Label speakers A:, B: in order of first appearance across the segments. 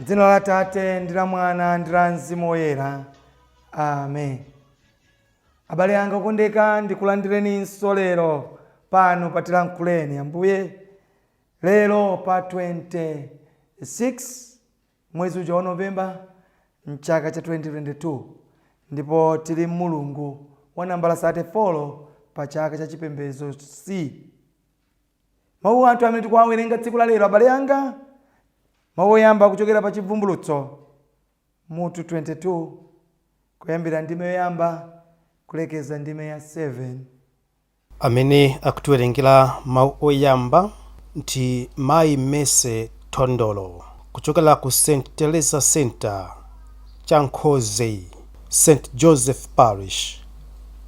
A: M'dzina la Atate ndi la Mwana ndi la Mzimu Woyera. Amen. Abale anga okondeka, ndikulandireninso lero pano pa Tilankhuleni Ambuye, lero pa 26 mwezi uja wa Novemba mchaka cha 2022, ndipo tili m'mulungu wa nambala 34 pa chaka cha chipembedzo C. Mawu athu amene tikuwawerenga tsiku la lero, abale anga, mawu oyamba kuchokera pa Chivumbulutso mutu 22, kuyambira ndime yoyamba kulekeza ndime ya 7.
B: Amene akutiwerengera mawu oyamba ndi Mayi Mese Thondolo kuchokera ku St Teresa Center, Chankhoze, St Joseph Parish,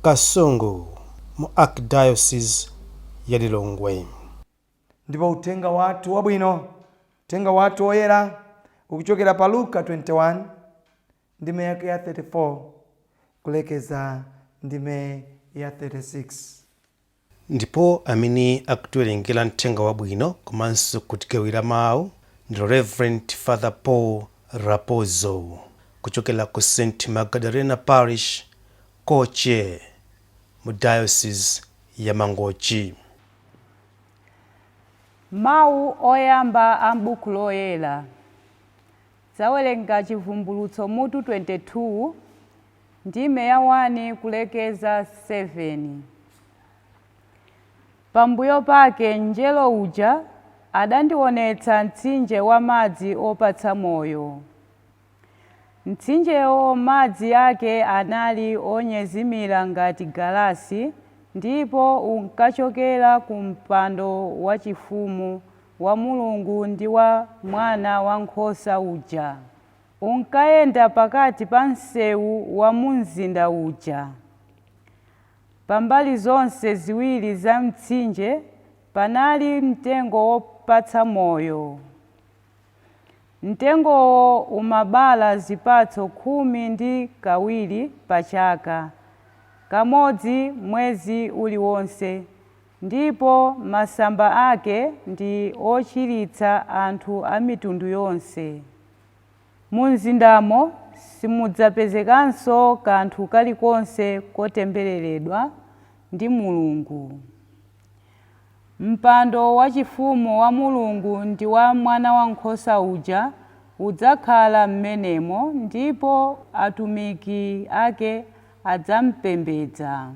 B: Kasungu, mu Archdiocese ya Lilongwe.
A: Ndipo uthenga wathu wabwino, uthenga wathu woyera, ukuchokera pa Luka 21, ndime yake ya 34 kulekeza ndime ya 36.
B: Ndipo amene akutiwerengera mthenga wabwino komanso kutigawira mawu ndi Reverend Father Paul Rapozo kuchokera ku St Magdalena Parish, Koche, mu Diocese ya Mangochi.
C: Mawu oyamba a m'buku loyera. Tawerenga Chivumbulutso mutu 22, ndime ya 1 kulekeza 7. Pambuyo pake mngelo uja adandionetsa mtsinje wa madzi opatsa moyo. Mtsinjewo madzi ake anali onyezimira ngati galasi, ndipo unkachokera ku mpando wachifumu wa Mulungu ndi wa Mwana Wankhosa uja. Unkayenda pakati pa msewu wa mu mzinda uja. Pambali zonse ziwiri za mtsinje panali mtengo wopatsa moyo. Mtengowo umabala zipatso 12 pa chaka, kamodzi mwezi uliwonse, ndipo masamba ake ndi ochiritsa anthu a mitundu yonse. Mu mzindamo simudzapezekanso kanthu kalikonse kotembereredwa ndi Mulungu. Mpando wachifumu wa Mulungu ndi wa Mwana Wankhosa uja udzakhala m'menemo, ndipo atumiki ake adzampembedza.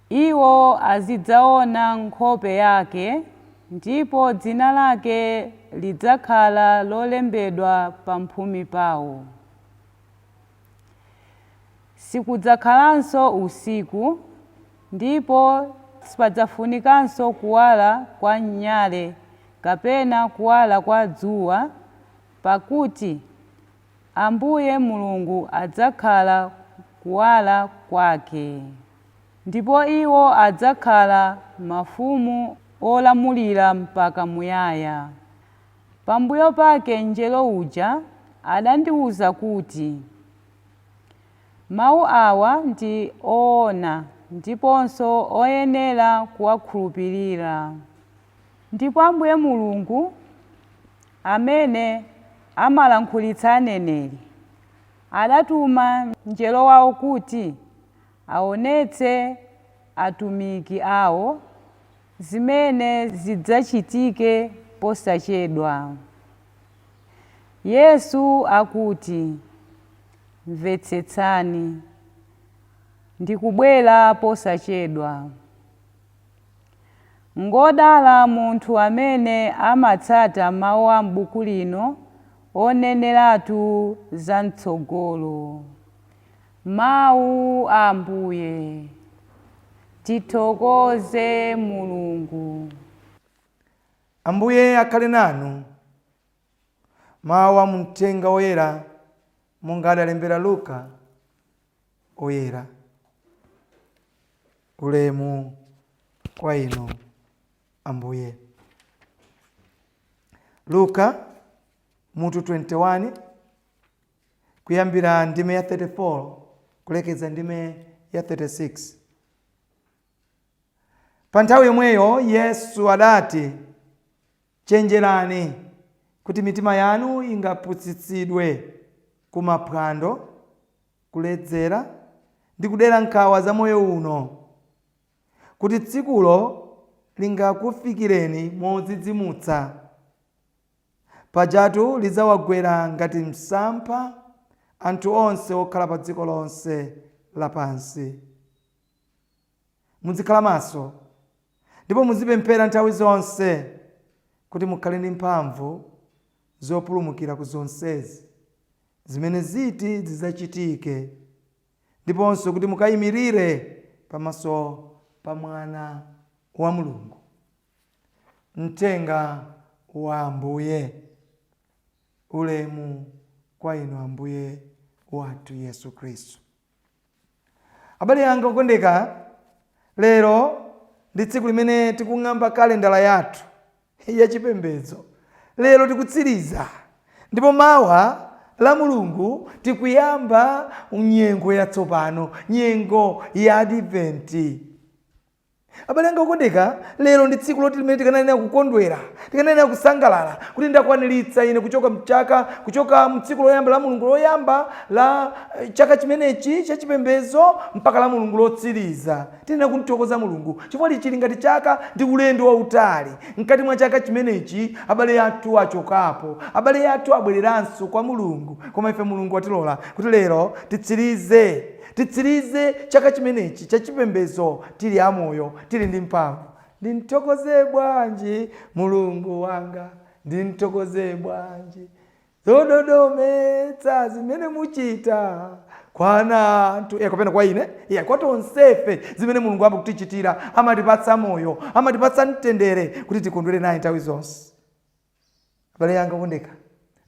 C: Iwo azidzaona nkhope yake, ndipo dzina lake lidzakhala lolembedwa pamphumi pawo. Sikudzakhalanso usiku, ndipo sipadzafunikanso kuwala kwa nyale kapena kuwala kwa dzuwa, pakuti Ambuye Mulungu adzakhala kuwala kwake, ndipo iwo adzakhala mafumu olamulira mpaka muyaya. Pambuyo pake mngelo uja adandiwuza kuti, "Mawu awa ndi oona ndiponso oyenera kuwakhulupirira. Ndipo Ambuye Mulungu, amene amalankhulitsa aneneri, adatuma mngelo wawo kuti aonetse atumiki awo zimene zidzachitike posachedwa." Yesu akuti, "Mvetsetsani, ndikubwera posachedwa. Ngodala munthu amene amatsata mawu a m'buku lino oneneratu za m'tsogolo." Mawu a Ambuye. Tithokoze Mulungu.
A: Ambuye akhale nanu. Mawu a mu Mthenga Woyera monga adalembera Luka Oyera. Ulemu kwa inu, Ambuye. Luka mutu 21, kuyambira ndime ya 34 kulekeza ndime ya 36. Pa nthawi yomweyo Yesu adati, "Chenjerani Kuti mitima yanu ingapusitsidwe kumaphwando, kuledzera ndi kudera nkhawa za moyo uno, kuti tsikulo lingakufikireni modzidzimutsa. Pajatu lidzawagwera ngati msampha anthu onse okhala pa dziko lonse lapansi. Muzikhala maso ndipo muzipemphera nthawi zonse kuti mukhale ndi mphamvu zopulumukira ku zonsezi zimene ziti zidzachitike, ndiponso kuti mukayimirire pamaso pa Mwana wa Mulungu. Mthenga wa Ambuye. Ulemu kwa inu, Ambuye wathu Yesu Khristu. Abale anga okondeka, lero ndi tsiku limene tikung'amba kalendala yathu yachipembedzo. Lero tikutsiriza, ndipo mawa la Mulungu tikuyamba nyengo yatsopano, nyengo ya Adventi. Abale anga okondeka, lero ndi tsiku loti limene tikananena kukondwera, tikananena kusangalala kuti ndakwaniritsa ine kuchoka mchaka, kuchoka mtsiku loyamba la Mulungu loyamba la chaka chimenechi chachipembedzo mpaka la Mulungu lotsiriza. Tiyenera kumthokoza Mulungu chifukwa chili ngati chaka ndi ulendo wautali. Mkati mwa chaka chimenechi abale athu achokapo, abale athu abwereranso kwa Mulungu, koma ife Mulungu watilola kuti lero titsirize chaka chimenechi chachipembedzo tili amoyo, tili ndi mphamvu. Ndimthokoze bwanji Mulungu wanga, ndimthokoze bwanji zododometsa zimene muchita kwa ana anthu, kapena kwa ine, kwa tonsefe, zimene Mulungu amakutichitira. Amatipatsa moyo, amatipatsa mtendere kuti tikondwere naye nthawi zonse. Abale anga okondeka,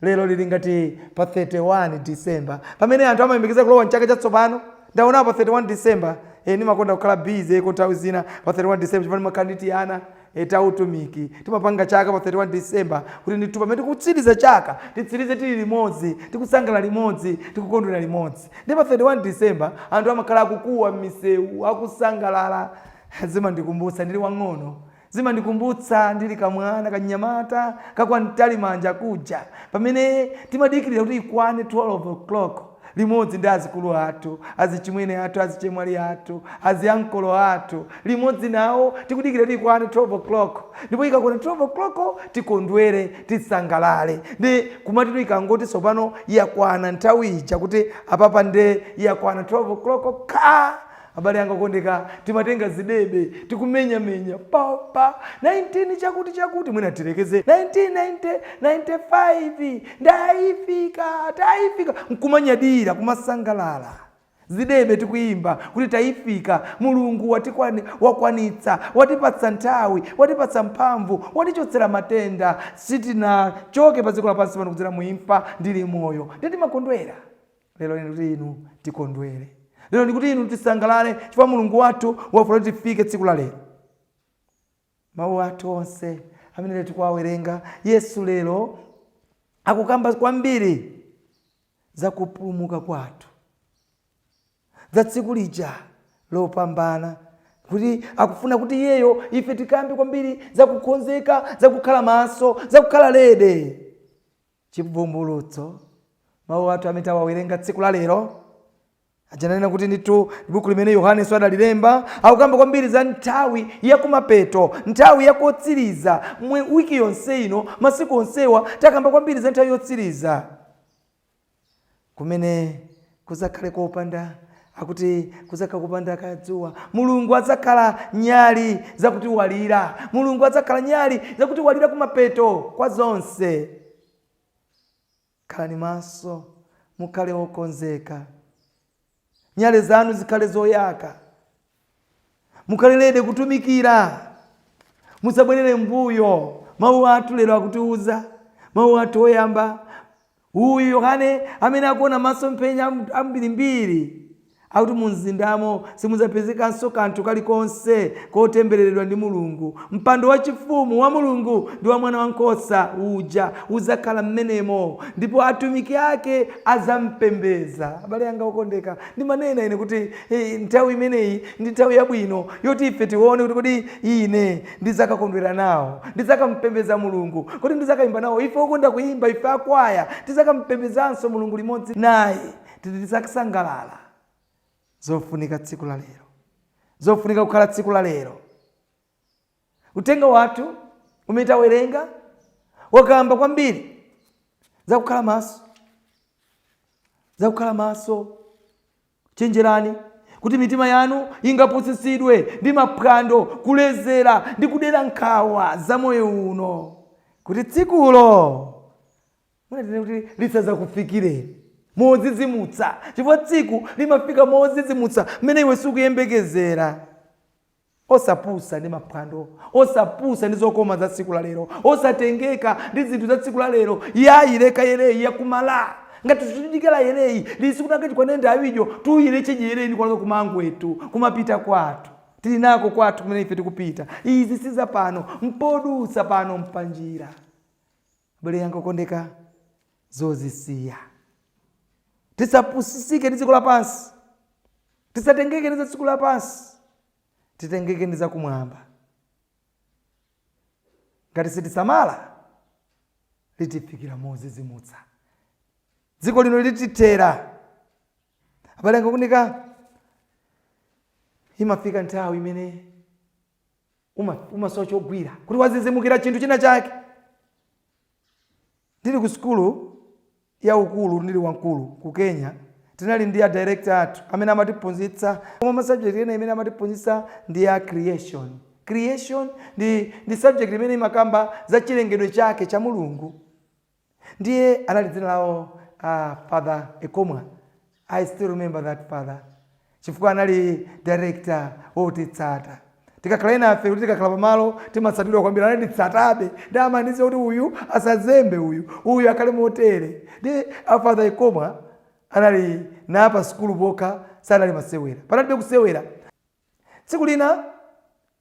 A: lero lili ngati pa 31 December, pamene anthu amayembekeza kulowa mchaka chatsopano. Ndaonapo pa 31 December, ndimakonda kukhala busy ko nthawi zina pa 31 December, chifukwa ndimakhala ndi tiyana tautumiki. Timapanga chaka pa 31 December kuti ndithu pamene tikutsiriza chaka titsirize tili limodzi, tikusangalala limodzi, tikukondwera limodzi. Ndi pa 31 December anthu amakhala akukuwa m'misewu, akusangalala. Zimandikumbutsa ndili wang'ono, zimandikumbutsa ndili kamwana kanyamata kakwamtalimanja kuja, pamene timadikirira kuti ikwane 12 o'clock limodzi ndi azikulu athu, azichimwene athu, azichemwali athu, aziankolo athu, limodzi nawo tikudikira kuti ikwane 12 o'clock. Ndipo ikakwana 12 o'clock tikondwere, tisangalale. Ndi kumati ikangoti tsopano yakwana nthawi ija, kuti apapa nde yakwana 12 o'clock kha, abale anga okondeka, timatenga zidebe tikumenyamenya papa 19 chakuti chakuti, mwina tilekeze 1995, ndayifika, tayifika, nkumanyadira, kumasangalala, zidebe tikuyimba kuti tayifika, Mulungu wakwanitsa, watipatsa nthawi, watipatsa mphamvu, watichotsera matenda, sitinachoke pa dziko lapansi pano kudzera muimfa, ndili moyo. Ndi timakondwera. Lero ndikuti inu tikondwere, lero ndikuti inu tisangalale, chifukwa Mulungu wathu wafuna kuti tifike tsiku la lero. Mawu athu onse amene lero tikuwawerenga, Yesu lero akukamba kwambiri za kupulumuka kwathu, za tsiku lija lopambana, kuti akufuna kuti iyeyo ife tikambe kwambiri za kukonzeka, za kukhala maso, za kukhala ready. Chivumbulutso, mawu athu amene tawawerenga tsiku la lero ajanena kuti ndithu buku limene Yohaneso adalilemba akukamba kwambiri za nthawi yakumapeto, nthawi yakotsiriza. Mwe wiki yonse ino, masiku onsewa, takamba kwambiri za nthawi yotsiriza kumene kuzakhale kopanda, akuti kuzakhala kopanda kadzuwa. Mulungu adzakhala nyali zakutiwalira, Mulungu adzakhala nyali zakutiwalira kumapeto kwa zonse. Khalani maso, mukhale okonzeka, nyale zanu zikhale zoyaka, mukhale ready kutumikira, musabwerere mbuyo. Mawu athu lero akutiuza, mawu athu oyamba, uyu Yohane amene akuona masomphenya ambirimbiri. Akuti mu mzindamo simudzapezekanso kanthu kalikonse kotembereredwa ndi Mulungu. Mpando wachifumu wa Mulungu ndi wa Mwana Wankhosa uja udzakhala mmenemo, ndipo atumiki ake adzampembedza. Abale anga okondeka, ndimanena ine kuti nthawi imeneyi ndi nthawi yabwino yoti ife tione kuti kodi ine ndidzakakondwera nawo, ndidzakampembedza Mulungu, kodi ndidzakayimba nawo? Ife okonda kuyimba, ife akwaya, tidzakampembedzanso Mulungu limodzi naye, tidzasangalala. Zofunika tsiku la lero, zofunika kukhala tsiku la lero. Uthenga wathu umene tawerenga wakamba kwambiri zakukhala maso, zakukhala maso. Chenjerani kuti mitima yanu ingapusitsidwe ndi maphwando, kulezera ndi kudera nkhawa za moyo uno, kuti tsikulo munatene kuti lisadzakufikireni modzidzimutsa, chifukwa tsiku limafika modzidzimutsa mmene iwe sukuyembekezera. Osapusa ndi maphwando, osapusa ndi zokoma za tsiku la lero, osatengeka ndi zinthu za tsiku la lero. Yayileka yereyi yakumala ngati tutidikira yereyi lisikunake chikwanenda awidyo tuyilecheje yereyi ndikwalaka kumangwetu kumapita kwathu. Tili nako kwathu kumene ife tikupita. Izi siza pano, mpodutsa pano, mpanjira. Abale yanga okondeka, zozisiya, tisapusisike ndi dziko lapansi, tisatengeke ndi za dziko lapansi, titengeke ndi zakumwamba. Ngati sitisamala, litifikira modzidzimutsa, dziko lino litithera. Abale anga okondeka, imafika nthawi imene umasowa chogwira kuti wazizimukira chinthu china chake. Ndili ku sukulu ya ukulu, ndili wamkulu ku Kenya, tinali ndi a director athu amene amatiphunzitsa. Koma ma subject ena imene amatiphunzitsa ndi ya creation. Creation ndi subject imene imakamba za chilengedwe chake cha Mulungu. Ndiye anali dzina lawo Father Ekomwa. I still remember that father chifukwa anali director wotitsata. Tikakhala inafe kuti tikakhala pamalo timatsatidwa kwambiri, anatitsatabe ndi amanize kuti uyu asazembe, uyu akhale motere. Ndi a Father Ekomwa anali napa sukulu pokha, sanali masewera, panalibe kusewera. Tsiku lina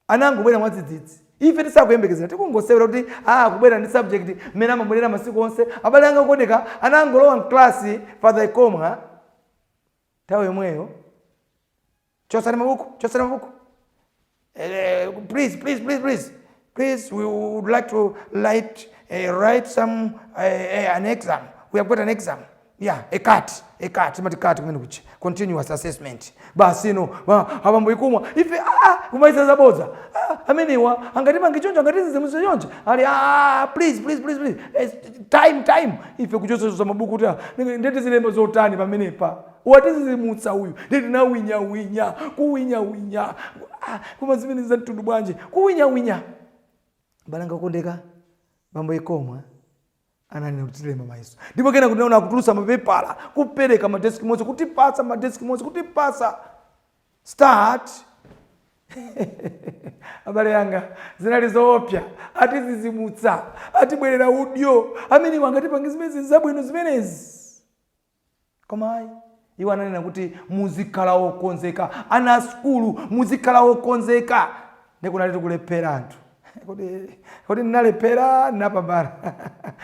A: anangobwera mwadzidzidzi ife tisakuyembekezera, tikungosewera kuti kubwera ndi subject mmene amabwerera masiku onse. Abale anga okondeka, anangolowa mklasi Father Ekomwa, nthawi yomweyo, "Chotsani mabuku, chotsani mabuku. Please, please, please, please, please, we would like to write some an exam. We have got an exam, yeah, a CAT, a CAT, mati CAT kumene kuchi continuous assessment." Basi no abambo ikumwa ife kumaisa zabodza. Amenewa angatipange choncho, angatizizimuze choncho. Ali "Please, please, please, please, time, time." Ife kuchotsa mabuku kuti ndeti zilembo zotani pamenepa, watizizimutsa uyu. Ndeti nawinyawinya, kuwinyawinya, koma zimene za mtundu bwanji kuwinyawinya? Balanga kondeka, bambo Ikomwa ananena kuti tilemba mayeso, ndipo kena kuti naona akutulusa mapepala, kupereka madeski monse, kutipasa madeski monse, kutipasa, "Start." Abale yanga, zinali zoopsa. Atizizimutsa, atibwerera udyo amene wangatipange zimenezi zabwino zimenezi. Koma ayi, iwo ananena kuti muzikhala wokonzeka, ana a sukulu, muzikhala wokonzeka. Ndikunali tikulephera anthu. Kuti ndinalephera, ndinapambana,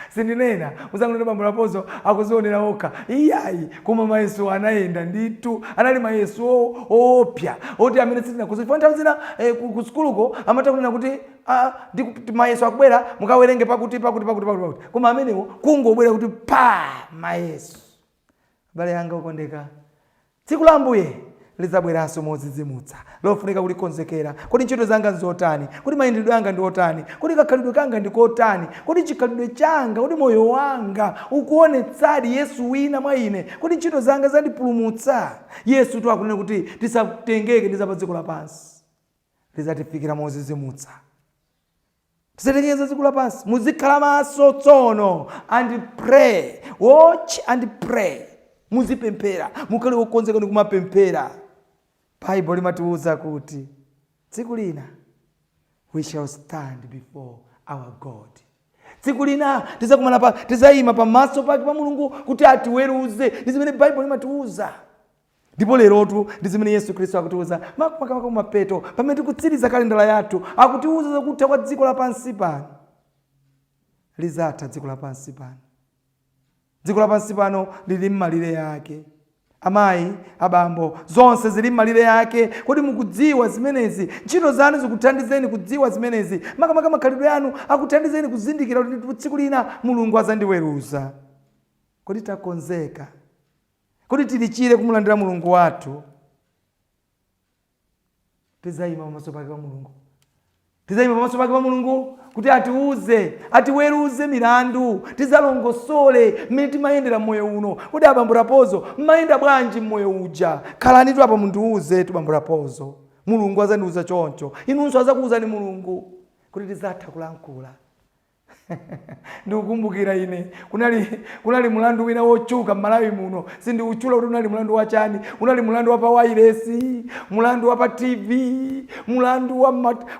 A: sindinena, uzangonena bambo Lapozo akuzionera okha. Iyayi, koma mayeso anayenda ndithu, anali mayeso oopsa oti amene sitinakuza, chifukwa nthawi zina ku sukuluko amatha kunena kuti mayeso akubwera, mukawerenge pakuti, pakuti, pakuti, pakuti, pakuti. Koma amenewo kungobwera kuti pa mayeso. Abale anga okondeka, tsiku la Ambuye lidzabweranso modzidzimutsa, lofunika kulikonzekera. Kodi ntchito zanga nzotani? Kodi mayendedwe anga ndi otani? Kodi kakhalidwe kanga ndi kotani? Kodi chikhalidwe changa, kodi moyo wanga ukuonetsadi Yesu wina mwa ine? Kodi ntchito zanga zandipulumutsa? Yesu tu akunena kuti tisatengeke ndi za pa dziko lapansi, lidzatifikira modzidzimutsa. Tisatengeke za dziko lapansi, muzikhala maso tsono, and pray, watch and pray. Muzipemphera, mukhale wokonzeka ndi kumapemphera. Baibulo limatiwuza kuti tsiku lina we shall stand before our God. Tsiku lina tizakumana pa, tizayima pamaso pake pa Mulungu kuti atiweruze. Ndi zimene Baibulo limatiwuza. Ndipo lerotu ndi zimene Yesu Khristu akutiuza makamaka kumapeto, pamene tikutsiriza kalendala yathu, akutiuza zakutha kwa dziko lapansi pano. Lizatha dziko lapansi pano. Dziko lapansi pano lili m'malire yake. Amayi, abambo, zonse zili m'malire yake. Kodi mukudziwa zimenezi? Ntchito zanu zikuthandizeni kudziwa zimenezi. Makamaka makhalidwe anu akuthandizeni kuzindikira kuti tsiku lina Mulungu azandiweruza. Kodi takonzeka? Kodi tilichire kumulandira Mulungu wathu? Tizayima pamaso pake pa Mulungu. Tizayima pamaso pake pa Mulungu kuti atiuze, atiweruze milandu, tizalongosole mmene timayendera mmoyo uno. Kodi abambo Rapozo mmayenda bwanji mmoyo uja? Khalani tu apa mundiuze tu bambo Rapozo. Mulungu azandiuza choncho, inunso azakuuzani Mulungu. Kuti tizatha kulankhula. Ndikukumbukira ine kunali mulandu wina wotchuka m'Malawi muno, sindiutchula kuti unali mulandu wachani. Unali mulandu wa pa wireless, mulandu wa pa TV, mulandu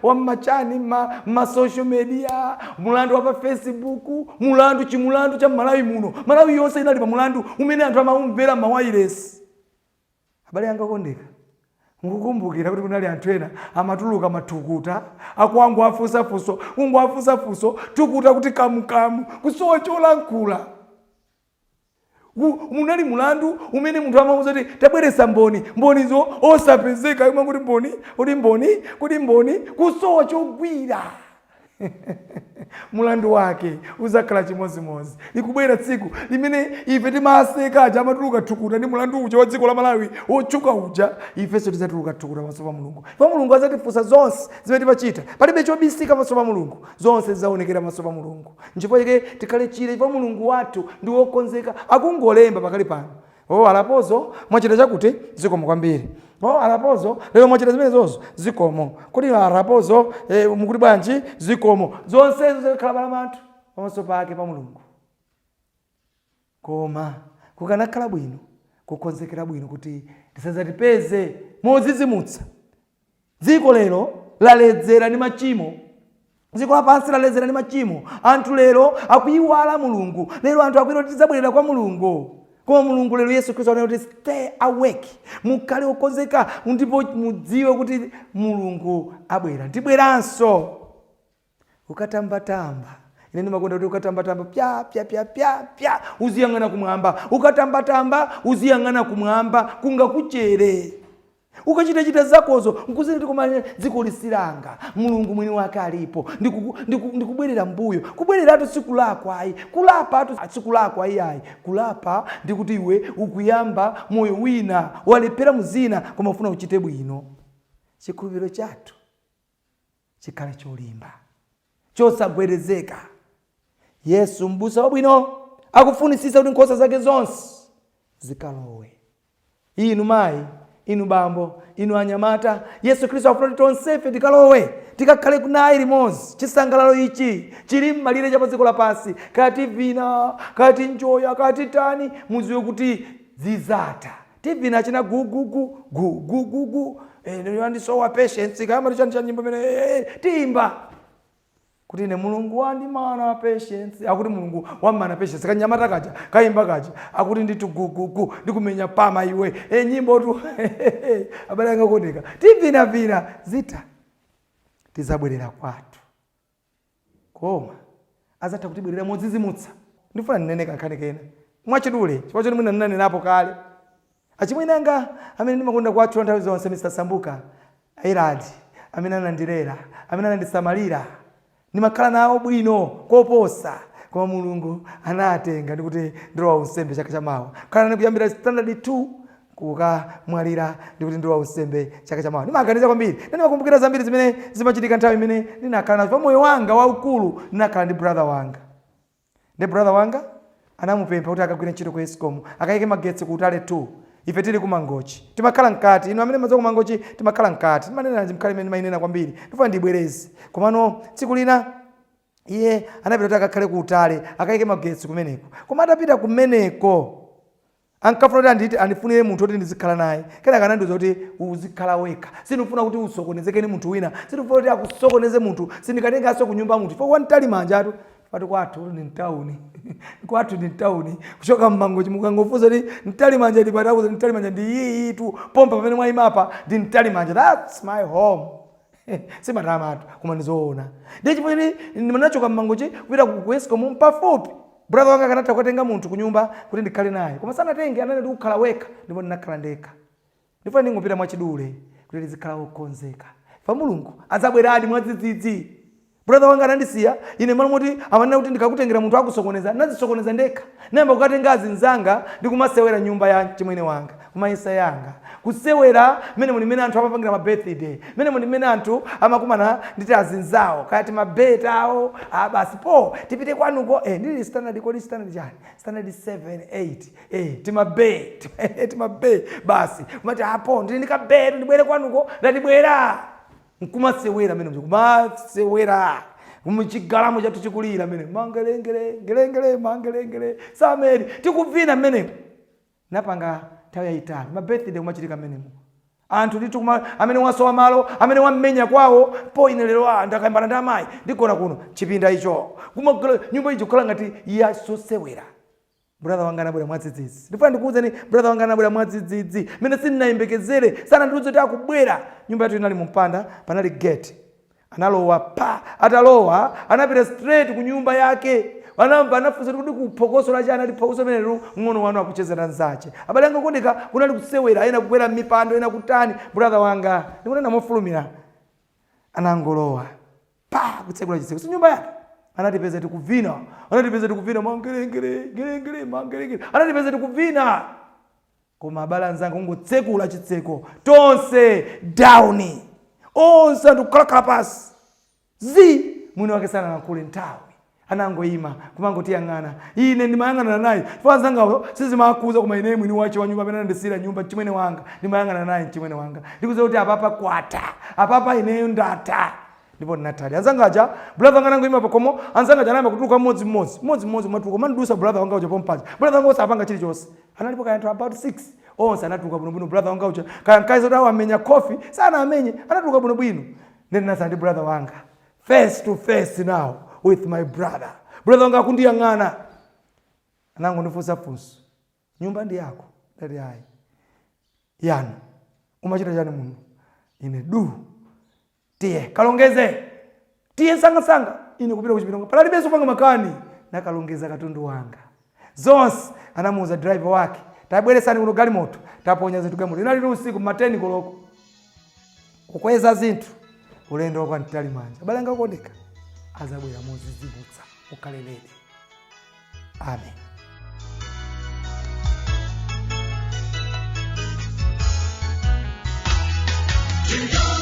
A: wa machani ma social media, mulandu wa pa Facebook, mulandu chimulandu cha m'Malawi muno. Malawi yonse inali pa mulandu umene anthu amaumvera ma wireless. Abale anga okondeka, mukukumbukira kuti kunali anthu ena amatuluka mathukuta, akuwangu afunsafunso, kungu afunsafunso, tukuta kuti kamukamu, kusowa cholankhula. Munali mulandu umene munthu amauza kuti tabweretsa mboni, mbonizo osapezeka, imwe kuti mboni, kuti mboni, kuti mboni, kusowa chogwira. Mulandu wake uzakhala chimozimozi. Likubwera tsiku limene ife timaseka aja amatuluka thukuta ndi mulandu uja wa dziko la Malawi wotchuka uja, ifenso tidzatuluka thukuta pamaso pa Mulungu. Pa Mulungu adzatifunsa zonse zimene timachita. Palibe chobisika pamaso pa Mulungu, zonse zidzaonekera pamaso pa Mulungu. Nchifukwa chake tikhale chire, chifukwa Mulungu wathu ndi wokonzeka, akungolemba pakali pano. Oh, alapozo mwachita chakuti zikomo kwambiri. Oh, alapozo lero mwachita zimenezozo zikomo. Kodi alapozo mukuti bwanji zikomo. Zonsezo zikakhala palamanthu pamaso pake pa Mulungu. Koma kukanakhala bwino kukonzekera bwino kuti tisadzatipeze modzidzimutsa. Dziko lero laledzera ndi machimo. Dziko lapansi laledzera ndi machimo. Anthu lero akuiwala Mulungu. Lero anthu akuiwala kuti tidzabwerera kwa Mulungu. Koma Mulungu lero Yesu Khristu anena kuti stay awake, mukhale okonzeka ndipo mudziwe kuti Mulungu abwera. Ndibweranso. Ukatambatamba, ine ndimakonda kuti ukatambatamba pya pya pya pya pya, uziyang'ana kumwamba. Ukatambatamba uziyang'ana kumwamba kungakuchere. Ukachitachita zakozo nkuzina kuti koma dziko lisilanga, Mulungu mwini wake alipo. Ndikubwerera mbuyo. Kubwereratu sikulakwa ayi, kulapatu sikulakwa ayi ayi. Kulapa ndikuti iwe ukuyamba moyo wina, walephera muzina koma ufuna uchite bwino. Chikhulupiriro chathu chikhale cholimba, chosagwedezeka. Yesu m'busa wabwino akufunisisa kuti nkhosa zake zonse zikalowe. Inu mayi, inu bambo, inu anyamata, Yesu Khristu akufuna kuti tonsefe tikalowe, tikakhale naye limodzi. Chisangalalo ichi chili m'malire cha pa dziko lapansi. Kati vina, kati njoya, kati tani, mudziwe kuti zizatha. Tivina china gugugu, gugugugu. Ndisowa patience, kaya mati chani cha nyimbo imene, tiyimba. Kuti ine Mulungu wandimana patience, akuti Mulungu wamana patience, kanyamata kaja, kayimba kaja, akuti ndithu gugugu, ndikumenya pama iwe. Nyimbo tu. Abale anga okondeka, tivinavina zita, tizabwerera kwathu. Koma azatha kutibwerera modzidzimutsa. Ndifuna ndinene kankhani kena mwachidule, chifukwa choti mwina ndinanenapo kale. Achimwene anga amene ndimakonda kuwatchula nthawi zonse, Mr. Sambuka Elad, amene anandilera, amene anandisamalira, ndimakhala nawo bwino koposa. Koma Mulungu anatenga ndikuti ndilowa unsembe chaka chamawa. Kukhala nane kuyambira standard 2 kukamwalira ndikuti ndilowa unsembe chaka chamawa. Ndimaganiza kwambiri, ndimakumbukira zambiri zimene zimachitika nthawi imene ndinakhala nazo. Pa moyo wanga waukulu ndinakhala ndi brother wanga. Ndi brother wanga anamupempha kuti akagwire ntchito ku Escom, akayike magetsi ku Utale 2. Ife tili ku Mangochi, timakhala mkati. Inu amene mumadziwa ku Mangochi, timakhala mkati. Timanena nkhani imene ndimayinena kwambiri, ndifuna ndibwereze. Komano tsiku lina iye anapita kuti akakhale ku Utale, akayike magetsi kumeneko. Koma atapita kumeneko ankafuna kuti andifunire munthu woti ndizikhala naye. Kenaka anandiwuza kuti uzikhala wekha, sindifuna kuti usokonezeke ndi munthu wina, sindifuna kuti akusokoneze munthu, sindikatenganso ku nyumba munthu chifukwa wantali manja atu. Pati kwathu ndi mtawuni, kwathu ndi mtawuni. Kuchoka mmangochi, mukangofunsa kuti Mtalimanja ndi pati, akuti Mtalimanja ndi iyi tu, pompa pamene mwayimapa ndi Mtalimanja. That's my home. Simatamatu, koma ndizoona. Ndi chifukwa choti ndinachoka mmangochi kupita ku Escom mpafupi. Brother wanga akanatha kukatenga munthu kunyumba kuti ndikhale naye, koma sanatenge, anene ndikukhala wekha, ndipo ndinakhala ndekha. Ndifuna ndingopita mwachidule kuti tizikhala okonzeka fa Mulungu adzabweradi mwadzidzidzi. Brother wanga anandisiya ine malo moti amanena kuti ndikakutengera munthu akusokoneza. Nazisokoneza ndekha, nayamba kukatenga azinzanga ndi kumasewera nyumba ya chimwene wanga, kumayesa yanga kusewera. Mmene muli mmene anthu amapangira ma birthday, mmene muli mmene anthu amakumana nditi azinzawo, kaya timabeta awo, ah, basi po tipite kwanuko. Ndili standard, kodi standard chani? Standard 7, 8. Timabe timabe basi kumati apo ndili ndikabetu, ndibwere kwanuko, ndatibwera nkumasewera mene kumasewera muchigalamo chathu chikulira mene mangelengele ngelengele mangelengele sameri tikuvina mmenemo. Napanga nthawi yayitali ma birthday kumachitika mmenemo. Anthu ndithu amene wasowa malo, amene wammenya kwawo, po ine lero ndakayambana ndi amayi, ndigona kuno chipinda icho. Kumakhala nyumba icho kukhala ngati yasosewera. Brother wanga anabwera mwadzidzidzi. Ndifuna ndikuwuzeni, brother wanga anabwera mwadzidzidzi mene sindinayembekezere, sanandiuze kuti akubwera. Nyumba yathu inali mumpanda, panali gate. Analowa pa, atalowa anapita straight ku nyumba yake. Anamva, anafunsa kuti kuphokoso la chani? Ati phokoso limenelo, mng'ono wanu akuchezera nzache. Abale anga okondeka, kunali kusewera, ena kukwera mipando, ena kutani. Brother wanga, ndikunena mofulumira, anangolowa pa, kutsekula chitseko, si nyumba yake. Anatipeza tikuvina, anatipeza tikuvina mangelengele ngelengele mangelengele, anatipeza tikuvina. Koma abale anzanga, kungotsekula chitseko, tonse down, onse anthu kukhalakhala pasi zi. Mwini wake sanalankhule nthawi, anangoyima kumangotiyang'ana. Ine ndimayang'anana naye chifukwa anzangawo sizimakuza, koma ine mwini wache wa nyumba amene anandisiyira nyumba, mchimwene wanga, ndimayang'ana naye mchimwene wanga, ndikudziwa kuti apapa kwata, apapa ineyo ndatha, ndipo ndinathadi. Anzanga aja, brother wanga anangoyima pakomo, anzanga aja anayamba kutuluka mmodzi mmodzi, mmodzi mmodzi matuluka mandidusa brother wanga uja pompaja. Brother wanga osapanga chilichonse. Analipo kaya anthu about 6, onse anatuluka bwinobwino. Brother wanga uja, kaya mkazi kuti awo amenya kofi, sana amenye, anatuluka bwinobwino. Ndinasala ndi brother wanga, face to face now with my brother. Brother wanga akundiyang'ana, anangondifunsa funso, "Nyumba ndi yako?" Ndati, "Ayi." "Yanu umachita chani muno?" Ine du, "Tiye kalongeze, tiye msangasanga." Ine kupita kuchipinda, panalibenso panga makani, nakalongeza katundu wanga zonse. Anamuuza driver wake, "Tabweresani kuno galimoto." Taponya zinthu galimoto, inali usiku ma 10 koloko, kukweza zinthu, ulendo wakwa Mtalimanja. Abale anga okondeka, azabwera modzidzimutsa. Mukhale ready. Amen.
D: To